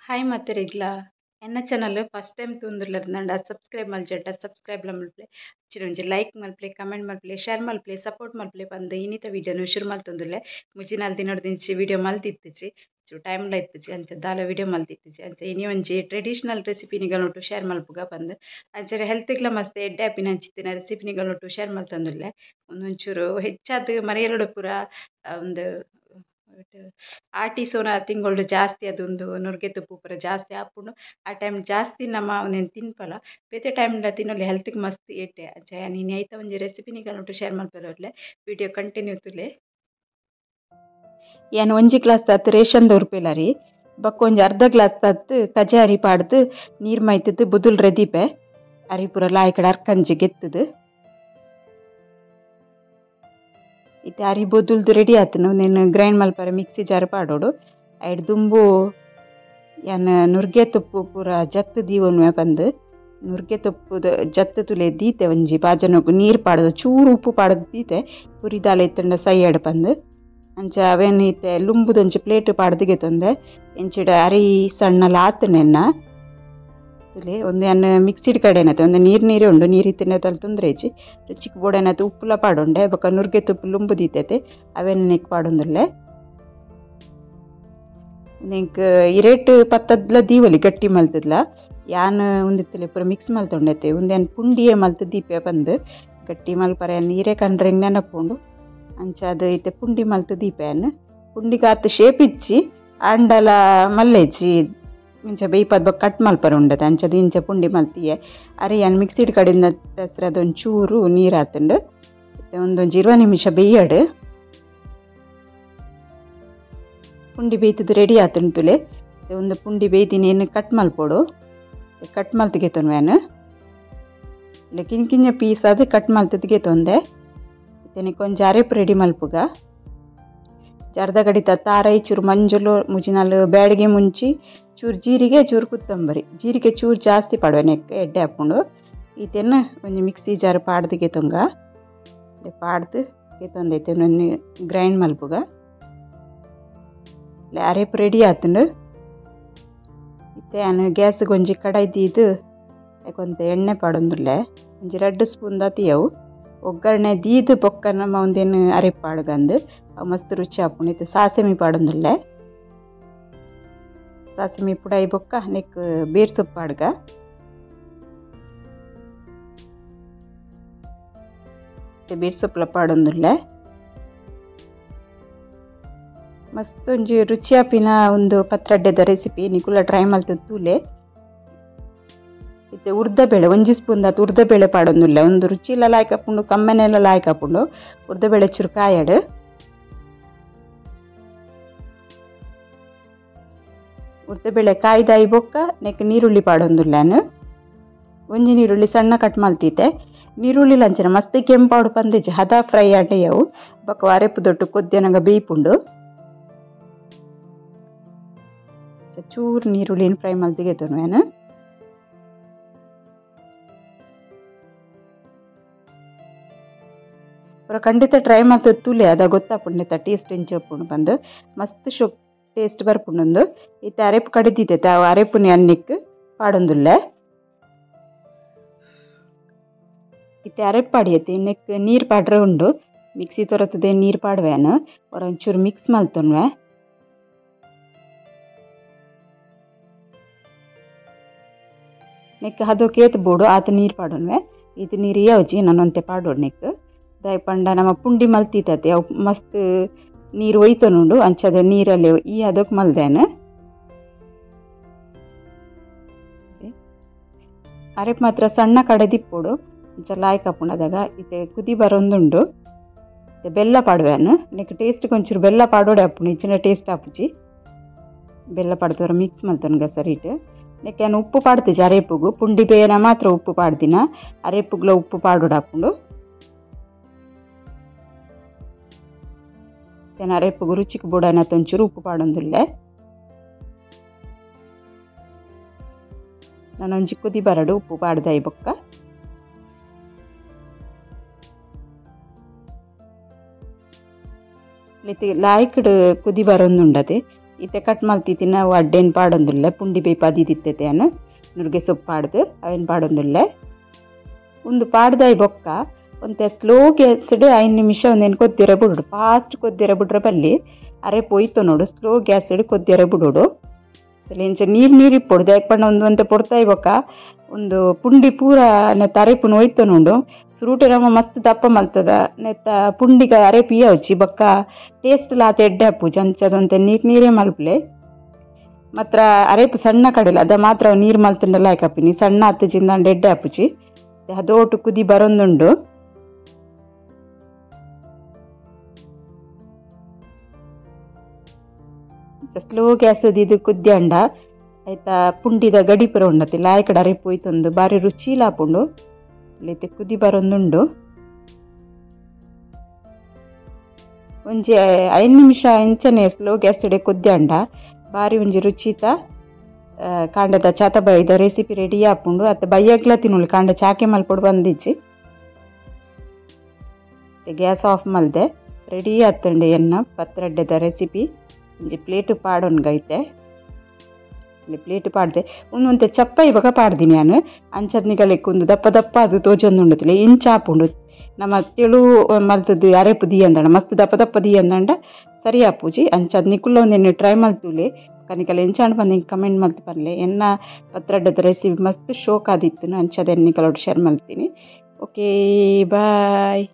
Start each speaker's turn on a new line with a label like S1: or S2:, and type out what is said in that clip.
S1: Hi ಮಾತೆರೆಗ್ಲ ಎನ್ನ channel first time ತೂಂದುಲ್ಲೆರ್ subscribe ಮಲ್ಜಟ subscribe ಮಲ್ಪುಲೆ ಒಂಜಿ ಲೈಕ್ ಮಲ್ಪುಲೆ ಕಮೆಂಟ್ ಮಲ್ಪುಲೆ ಶೇರ್ ಮಲ್ಪುಲೆ ಸಪೋರ್ಟ್ ಮಲ್ಪುಲೆ ಪಂದ್ ಇನ್ನಿತ ವಿಡಿಯೋನು ಶುರು ಮಲ್ತೊಂದುಲ್ಲೆ. ಮುಜಿನಾಲ್ ದಿನೊಡ್ದಿಂಚಿ ವಿಡಿಯೋ ಮಲ್ತಿತ್ತಿಜಿ ಚೂರು ಟೈಮ್ಲ ಇತ್ತಿಜಿ ಅಂಚ ದಾಲ ವಿಡಿಯೋ ಮಲ್ತಿತ್ತಿಜಿ ಅಂಚ ಇನಿ ಒಂಜಿ ಟ್ರೆಡಿಷನಲ್ ರೆಸಿಪಿ ನಿಗಲೊಟ್ಟು ಶೇರ್ ಮಲ್ಪುಗ ಪಂದ್ ಅಂಚನೆ ಹೆಲ್ತ್ಗ್ಲ ಮಸ್ತ್ ಎಡ್ಡೆ ಆಪಿನ ಅಂಚಿತ್ತಿನ ರೆಸಿಪಿ ನಿಗಲೊಟ್ಟು ಶೇರ್ ಮಲ್ತೊಂದುಲ್ಲೆ. ಒಂದೊಂಚೂರು ಹೆಚ್ಚಾದ್ ಮರಿಯಲೊಡು ಪೂರ ಒಂದು ಆಟಿ ಸೋನ ತಿಂಗಳು ಜಾಸ್ತಿ ಅದೊಂದು ನುರ್ಗೆ ತುಪ್ಪು ಪೂರ ಜಾಸ್ತಿ ಆಪುಂಡು. ಆ ಟೈಮ್ ಜಾಸ್ತಿ ನಮ್ಮ ಒಂದೇನು ತಿನ್ಪಲ ಬೇತೆ ಟೈಮ್ಲ ತಿನ್ನೊಲಿ ಹೆಲ್ತ್ಗೆ ಮಸ್ತ್ ಎಡ್ಡೆ. ಅಂಚ ಯಾನ್ ಇನಿ ಐತ ಒಂಜಿ ರೆಸಿಪಿ ನಿಗಲೊಟ್ಟು ಶೇರ್ ಮಲ್ಪೆರೆ ವಿಡಿಯೋ ಕಂಟಿನ್ಯೂ ತುಲೆ. ಯಾನ್ ಒಂಜಿ ಗ್ಲಾಸ್ ತಾತ್ ರೇಷನ್ ಉರ್ಪೆಲರಿ ಬೊಕ್ಕ ಒಂಜಿ ಅರ್ಧ ಗ್ಲಾಸ್ ತಾತ್ ಕಜೆ ಅರಿ ಪಾಡ್ದು ನೀರು ಮೈತದ್ದು ಬುದುಲ್ ರೆದಿಪೆ ಅರಿ ಪೂರ ಲಾಯ್ಕಡೆ ಅರ್ಕಂಜಿ ಗೆತ್ತದು ಇತ್ತೆ ಅರಿ ಬೊದುಲ್ದು ರೆಡಿ ಆತನು నేను ಗ್ರೈಂಡ್ ಮಲ್ಪರೆ ಮಿಕ್ಸಿ ಜಾರ್ ಪಾಡೋಡು. ಐಡ್ ದುಂಬು ಯಾನ್ ನುರ್ಗೆ ತುಪ್ಪು ಪೂರ ಜತ್ತು ದೀವೊನ್ವೆ ಪಂದ್ ನುರ್ಗೆ ತುಪ್ಪುದ ಜತ್ತು ತುಲೆ ದೀತೆ ಒಂಜಿ ಬಾಜನೊಗು ನೀರು ಪಾಡೋದು ಚೂರು ಉಪ್ಪು ಪಾಡೋದು ದೀತೆ ಪುರಿದಾಲ ಇತ್ತಂಡ ಸೈಯಡ್ ಪಂದ್ ಅಂಚ ಅವೇನು ಇತ್ತೆ ಲುಂಬುದೊಂಜಿ ಪ್ಲೇಟ್ ಪಾಡ್ದಿಗೆ ತೊಂದೆ ಎಂಚಿಡ ಅರಿ ಸಣ್ಣಲ ಆತನೆನ್ನ ತುಲೆ ಒಂದು ಯಾನ್ ಮಿಕ್ಸಿಡ್ ಕಡೆ ಏನತ್ತೆ ಒಂದು ನೀರು ನೀರೇ ಉಂಡು ನೀರು ಇತ್ತಿನ ತಲೆ ತೊಂದರೆ ಇಜ್ಜಿ ರುಚಿಕ್ ಬೋಡೇನತ್ತೆ ಉಪ್ಪುಲ ಪಾಡುಂಡೆ ಬೊಕ್ಕ ನುರ್ಗೆ ತುಪ್ಪು ಲುಂಬು ದೀತೈತೆ ಅವೇನು ನೆಕ್ ಪಾಡೊಂದುಲ್ಲೆ. ನೆಕ್ ಇರೇಟ್ ಪತ್ತದ್ಲ ದೀವಲಿ ಗಟ್ಟಿ ಮಲ್ತದ್ಲ ಯಾನ್ ಉಂದಿತ್ತಲೆ ಪೂರ ಮಿಕ್ಸ್ ಮಲ್ತೊಂಡೈತೆ ಉಂದು ಪುಂಡಿಯೇ ಮಲ್ತು ದೀಪೆ ಪಂದ್ ಗಟ್ಟಿ ಮಲ್ಪರೆ ನೀರೇ ಕಂಡ್ರೆ ನೆನಪುಂಡು ಅಂಚ ಅದು ಇತ್ತೆ ಪುಂಡಿ ಮಲ್ತು ದೀಪೆ ಪುಂಡಿಗೆ ಆತ್ ಶೇಪ್ ಇಜ್ಜಿ ಆಂಡಲ ಮಲ್ಲೆಜ್ಜಿ ಇಂಚ ಬೇಯ್ಪದ ಬೊಕ್ಕ ಕಟ್ ಮಲ್ಪರೆ ಉಂಡತೆ ಅಂಚದ ಇಂಚ ಪುಂಡಿ ಮಲ್ತಿಯೆ ಅರೆ ಯಾನ್ ಮಿಕ್ಸಿಡ್ ಕಡೆಯಿಂದ ಹೆಸ್ರು ಅದೊಂದು ಚೂರು ನೀರು ಆತುಂಡು ಒಂದೊಂಜಿ 20 ನಿಮಿಷ ಬೇಯ್ಯಡು. ಪುಂಡಿ ಬೇಯ್ತದ ರೆಡಿ ಆತುಂಡು ತುಲೆ ಒಂದು ಪುಂಡಿ ಬೇಯ್ದಿನೇನು ಕಟ್ ಮಲ್ಪೊಡು ಕಟ್ ಮಲ್ತಿಗೆ ತೊನ್ವೇನು ಇಲ್ಲ ಕಿನ್ ಕಿಂಜ ಪೀಸ್ ಅದು ಕಟ್ ಮಲ್ತದಿಗೆ ತೊಂದೆ ಇತ್ತೆ ಕೊಂಚ ಅರೆಪು ರೆಡಿ ಮಲ್ಪುಗ. ಅರ್ಧ ಗಡಿತ ತಾರೈ ಚೂರು ಮಂಜುಲು ಮುಜಿನಾಲು ಬ್ಯಾಡಿಗೆ ಮುಂಚಿ ಚೂರು ಜೀರಿಗೆ ಚೂರು ಕೊತ್ತಂಬರಿ ಜೀರಿಗೆ ಚೂರು ಜಾಸ್ತಿ ಪಾಡುವೆ ನೆಕ್ ಎಡ್ಡೆ ಹಾಕ್ಕೊಂಡು ಈತೆನ ಒಂಜಿ ಮಿಕ್ಸಿ ಜಾರ್ ಪಾಡ್ದಿಗೆ ತೊಂಗ ಪಾಡ್ದು ತೊಂದೈತೆ ಒಂಜಿ ಗ್ರೈಂಡ್ ಮಲ್ಪುಗ. ಅರೆಪು ರೆಡಿ ಆತುಂಡು. ಇತ್ತೆ ಯಾನ್ ಗ್ಯಾಸ್ಗೆ ಒಂಜಿ ಕಡಾಯಿ ದೀದು ಯಾಕೊಂತ ಎಣ್ಣೆ ಪಾಡೊಂದುಲ್ಲೆ ಒಂಜಿ 2 ಸ್ಪೂನ್ ದಾತಿಯವು ಒಗ್ಗರಣೆ ದೀದು ಬೊಕ್ಕ ನಮ್ಮ ಒಂದೇನು ಅರೆಪು ಪಾಡ್ಗಂದು ಅವು ಮಸ್ತ್ ರುಚಿ ಆಪುಂಡು. ಇತ್ತೆ ಸಾಸಮಿ ಪಾಡೊಂದುಲ್ಲೆ ಸಾಸಿಮಿ ಪುಡಾಯಿ ಬೊಕ್ಕ ನೆಕ್ ಬೇರ್ ಸೊಪ್ಪು ಪಾಡ್ಗ ಬೇರ್ ಸೊಪ್ಪುಲ ಪಾಡೊಂದುಲ್ಲೆ. ಮಸ್ತ್ ಒಂಜಿ ರುಚಿಯಾಪಿನ ಒಂದು ಪತ್ರಡ್ಡೆದ ರೆಸಿಪಿ ನಿಕುಲ ಟ್ರೈ ಮಲ್ತದ ತೂಲೆ. ಇತ್ತೆ ಉರ್ದ ಬೇಳೆ ಒಂಜಿ ಸ್ಪೂನ್ ದಾತ್ ಉರ್ದ ಬೇಳೆ ಪಾಡೊಂದುಲ್ಲೆ ಒಂದು ರುಚಿಲ ಲಾಯ್ಕ್ ಆಪುಂಡು ಕಮ್ಮೆನೆಲ್ಲ ಲಾಯ್ಕ್ ಆಪುಂಡು. ಉರ್ದ ಬೇಳೆ ಚೂರು ಕಾಯಡು ಉರ್ದ ಬೇಳೆ ಕಾಯ್ದಾಯಿ ಬೊಕ್ಕ ನೆಕ್ ನೀರುಳ್ಳಿ ಪಾಡೊಂದುಲ್ಲಾನು ಒಂಜಿ ನೀರುಳ್ಳಿ ಸಣ್ಣ ಕಟ್ ಮಲ್ತಿತ್ತೆ. ನೀರುಳ್ಳಿ ಲಂಚನ ಮಸ್ತ್ ಕೆಂಪಾಡು ಪಂದಿಜ್ಜಿ ಹದ ಫ್ರೈ ಆಂಡೆಯವು ಬೊಕ್ಕ ಅರೆಪು ದೊಡ್ಡ ಕೊದ್ಯನಗ ಬೇಯ್ಪುಂಡು. ಚೂರು ನೀರುಳ್ಳಿನ ಫ್ರೈ ಮಲ್ತಿಗೆ ತೊನ್ವೇನು. ಪೂರ ಖಂಡಿತ ಟ್ರೈ ಮಲ್ತದ ತೂಲೆ ಅದ ಗೊತ್ತಾಪುಂಡು ಟೇಸ್ಟ್ ಎಂಚ ಬಂದು ಮಸ್ತ್ ಶೋ ಟೇಸ್ಟ್ ಬರ್ಪುಂಡು. ಇತ್ತೆ ಅರೆಪು ಕಡಿದಿತ್ತೆ ಅವು ಅರೆಪುನಿ ಅನ್ನಿಕ್ ಪಾಡೊಂದುಲ್ಲೆ. ಇತ್ತೆ ಅರೆಪು ಪಾಡಿಯತ್ತೆ ನೆಕ್ ನೀರು ಪಾಡ್ರೆ ಉಂಡು ಮಿಕ್ಸಿ ತೊರತದೆ ನೀರು ಪಾಡುವೇನು ಒಂಚೂರು ಮಿಕ್ಸ್ ಮಲ್ತೊನ್ವೆ. ನೆಕ್ ಅದು ಕೇತು ಬೋಡು ಆತ ನೀರು ಪಾಡೊನ್ವೆ ಇದು ನೀರು ಯಾವಜಿ ನಾನೊಂತೆ ಪಾಡೋಡು ನೆಕ್ ದಾಯ ಪಂಡ ನಮ್ಮ ಪುಂಡಿ ಮಲ್ತಿತ್ತತೆ ಅವು ಮಸ್ತ್ ನೀರು ಒಯ್ತನುಂಡು ಅಂಚದ ನೀರಲ್ಲಿ ಈ ಅದಕ್ಕೆ ಮಲ್ದೇನು. ಅರೆಪು ಮಾತ್ರ ಸಣ್ಣ ಕಡೆ ದಿಪ್ಪೋಡು ಅಂಚ ಲಾಯ್ಕ್ ಆಪುಂಡು ಅದಾಗ ಇತ್ತೆ ಕುದಿ ಬರೊಂದುಂಡು. ಇತ್ತೆ ಬೆಲ್ಲ ಪಾಡುವೆನು ನೆಕ್ ಟೇಸ್ಟ್ ಕೊಂಚೂರು ಬೆಲ್ಲ ಪಾಡೋಡೆ ಆಪುಂಡು ಹೆಚ್ಚಿನ ಟೇಸ್ಟ್ ಆಪುಜಿ ಬೆಲ್ಲ ಪಾಡ್ದವ್ರ ಮಿಕ್ಸ್ ಮಲ್ತೊನ್ಗ ಸರಿಟ್. ನೆಕ್ ಯಾನ್ ಉಪ್ಪು ಪಾಡ್ತಿಜಿ ಅರೆಪುಗು ಪುಂಡಿ ಬೇಯನ ಮಾತ್ರ ಉಪ್ಪು ಪಾಡ್ದಿನ ಅರೆಪುಗ್ಲ ಉಪ್ಪು ಪಾಡೋಡು ಆಪುಂಡು. ಅರೆಪುಗು ರುಚಿಗೆ ಬೋಡನ ಒಂಚೂರು ಉಪ್ಪು ಪಾಡೊಂದುಲ್ಲೆ. ನಾನೊಂಜಿ ಕುದಿ ಬರಡು ಉಪ್ಪು ಪಾಡ್ದಾಯಿ ಬೊಕ್ಕ ಲಾಯ್ಕಡ್ ಕುದಿ ಬರೊಂದುಂಡತೆ ಇತ್ತೆ ಕಟ್ ಮಲ್ತಿತ್ತಿನ ಅಡ್ಡೇನು ಪಾಡೊಂದುಲ್ಲೆ ಪುಂಡಿ ಬೇಪಾದಿತ್ತಿತ್ತೆ ಅನ್ನು ನುರ್ಗೆ ಸೊಪ್ಪು ಪಾಡ್ದು ಅವೇನು ಪಾಡೊಂದುಲ್ಲೆ ಒಂದು ಪಾಡ್ದಾಯಿ ಬೊಕ್ಕ ಒಂತೆ ಸ್ಲೋ ಗ್ಯಾಸ್ಡ್ 5 ನಿಮಿಷ ಒಂದೇನು ಕೊದ್ದಿರ ಬಿಡೋಡು ಫಾಸ್ಟ್ ಕೊದ್ದಿರ ಬಿಡ್ರೆ ಬಲ್ಲಿ ಅರೆ ಪೊಯ್ತು ನೋಡು ಸ್ಲೋ ಗ್ಯಾಸ್ಡ್ ಕೊದ್ದಿರ ಬಿಡೋಡು ಇಂಚ ನೀರು ನೀರು ಇಪ್ಪೊಡು ದಾಯೆ ಪಂಡ ಒಂದು ಒಂತೆ ಪೊಡ್ತಾಯಿ ಬೊಕ್ಕ ಒಂದು ಪುಂಡಿ ಪೂರ ನೆತ್ತ ಅರೆಪುನು ಒಯ್ತು ನೋಡು ಸುರುಟೆ ರಮ ಮಸ್ತ್ ದಪ್ಪ ಮಲ್ತದ ನೆತ್ತ ಪುಂಡಿಗ ಅರೆಪು ಇಯ್ಯೊಚ್ಚಿ ಬೊಕ್ಕ ಟೇಸ್ಟ್ ಲಾತ ಎಡ್ಡೆ ಆಪುಜಿ ಅಂಚದೊಂತೆ ನೀರು ನೀರೇ ಮಲ್ಪುಲೆ ಮಾತ್ರ ಅರೆಪು ಸಣ್ಣ ಕಡೆಲ ಅದ ಮಾತ್ರ ನೀರು ಮಲ್ತಂಡಲ ಆಯ್ಕಪ್ಪಿನಿ ಸಣ್ಣ ಅತ್ತು ಚಿಂದಾಂಡ ಎಡ್ಡೆ ಆಪುಜಿ ಅದೋಟು ಕುದಿ ಬರೊಂದುಂಡು ಸ್ಲೋ ಗ್ಯಾಸ್ ಇದು ಕುದ್ಯಾಂಡ ಆಯ್ತಾ ಪುಂಡಿದ ಗಡಿ ಪುರ ಉಂಡತಿ ಲಾಯಕಡ ಅರೆಪು ಒಯ್ತೊಂದು ಬಾರಿ ರುಚಿಲ ಆಪುಂಡು ಇತ್ತೆ ಕುದಿ ಬರೊಂದುಂಡು ಒಂಜಿ 5 ನಿಮಿಷ ಇಂಚನೆ ಸ್ಲೋ ಗ್ಯಾಸ್ ಇಡೆ ಕುದ್ಯಾಂಡ ಬಾರಿ ಒಂಜಿ ರುಚಿತ ಕಾಂಡದ ಚಾತ ಬೈದ ರೆಸಿಪಿ ರೆಡಿ ಆಪುಂಡು ಅತ್ತ ಬೈಯಗ್ಲ ತಿನ್ನುಲು ಕಾಂಡ ಚಾಕೆ ಮಲ್ಪೊಡು ಬಂದಿಜ್ಜಿ ಗ್ಯಾಸ್ ಆಫ್ ಮಲ್ದೆ ರೆಡಿ ಆತುಂಡು ಎನ್ನ ಪತ್ರಡ್ಡೆದ ರೆಸಿಪಿ ಒಂಜಿ ಪ್ಲೇಟು ಪಾಡೊನ್ಗೈತೆ ಇಲ್ಲಿ ಪ್ಲೇಟ್ ಪಾಡ್ದೆ ಒಂದೊಂತೆ ಚಪ್ಪ ಇವಾಗ ಪಾಡ್ದಿನಿ ನಾನು ಅಂಚದ್ನಿಗಲೆಕ್ ಒಂದು ದಪ್ಪ ದಪ್ಪ ಅದು ತೋಜೊಂದುಂಡುತ್ತಿಲ್ಲ ಇಂಚ ಆಪುಂಡು ನಮ್ಮ ತೆಳು ಮಲ್ತದ್ದು ಅರೆಪು ದೀಯಂದಂಡ ಮಸ್ತ್ ದಪ್ಪ ದಪ್ಪ ದೀಯಂದಂಡ ಸರಿ ಆಪುಜಿ ಅಂಚದ್ ನಿಕುಲ್ಲ ಒಂದೆನ್ನು ಟ್ರೈ ಮಲ್ತುಲೆ ಕನಿಕಲ ಎಂಚಾಂಡ್ ಬಂದು ಕಮೆಂಟ್ ಮಲ್ತು ಪನ್ಲೆ ಎನ್ನ ಪತ್ರಡ್ಡದ ರೆಸಿಪಿ ಮಸ್ತ್ ಶೋಕ್ ಆದಿತ್ತು ಅಂಚದ ನಿಕಲೋಡು ಶೇರ್ ಮಲ್ತೀನಿ. Okay bye.